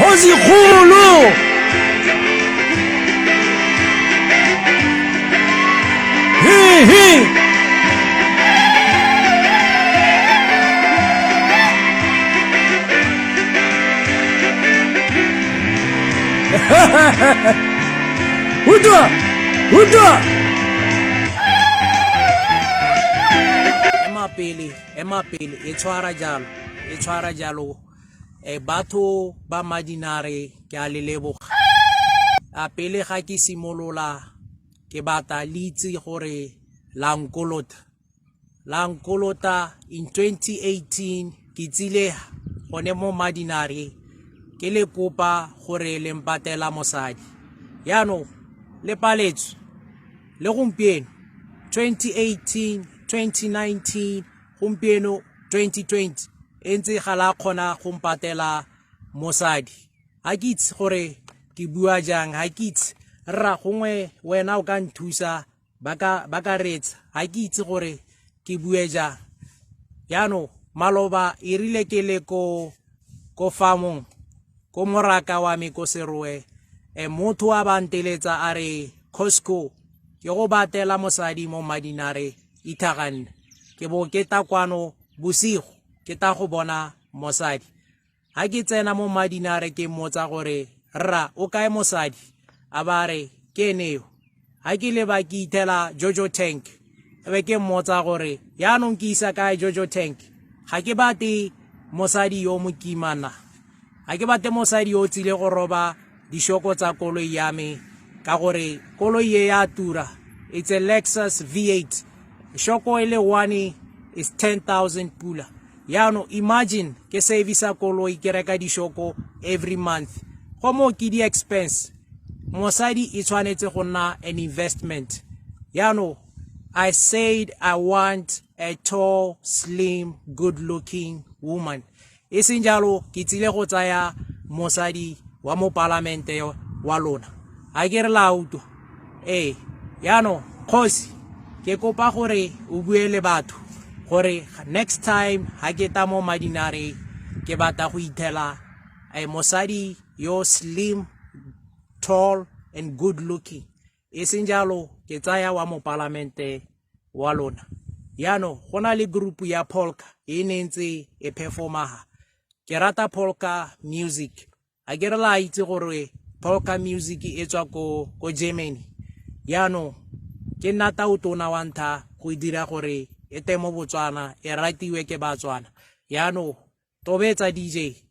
Kgosi kgolo. He he. Utlwa! Utlwa! Ema pele, ema pele, e tshwara jalo, e tshwara jalo. E batho ba Madinare ke a le leboga. A pele ga ke simolola ke batla le itse gore la nkolota. La nkolota in 2018 ke tsile gone mo Madinare ke le kopa gore le mpatela mosadi. Jaanong le paletswe le gompieno 2018, 2019, gompieno 2020 e ntse ga la kgona go mpatela mosadi. Ga ke itse gore ke bua jang, ga ke itse rra gongwe wena o ka nthusa ba ka ba ka reetsa ga ke itse gore ke bue jang jaanong maloba e rile ke le ko ko farmong ko moraka wa me ko Serowe e motho a ba nteletsa a re Costco ke go batela mosadi mo Madinare ithaganne ke bo ke ta kwano bosigo ke ta go bona mosadi Ha ke tsena mo Mmadinare ke mmotsa gore, Rra, o kae mosadi? A ba re, Ke ene yo. Ha ke leba ke ithela Jojo Tank. E be ke mmotsa gore, Yaanong ke isa kae Jojo Tank? Ga ke bate mosadi yo mokimana. Ga ke bate mosadi yo o tsile go roba dishoko tsa koloi ya me ka gore koloi e ya tura. It's a Lexus V8. Shoko e le one is 10,000 pula. Yaanong imagine ke servisa koloi ke reka dishoko every month. Go moo ke di expense. Mosadi e tshwanetse go nna an investment. Yaanong I said I want a tall, slim, good looking woman. E seng jalo ke tsile go tsaya mosadi wa mopalamente wa lona. A ke re la utlwa. Ee, yaanong kgosi ke kopa gore o bue le batho gore next time ha ke ta mo Madinare ke batla go ithela a mosadi yo slim, tall and good looking. E seng jalo ke tsaya wa mopalamente wa lona. Yaanong go na le group ya polka e ne ntse e performa. Ke rata polka music. A ke re la itse gore polka music e tswa ko ko Germany. Yaanong ke nna tautona wa ntlha go e dira gore e te mo Botswana e ratiwe ke Batswana. Yaanong tobetsa DJ.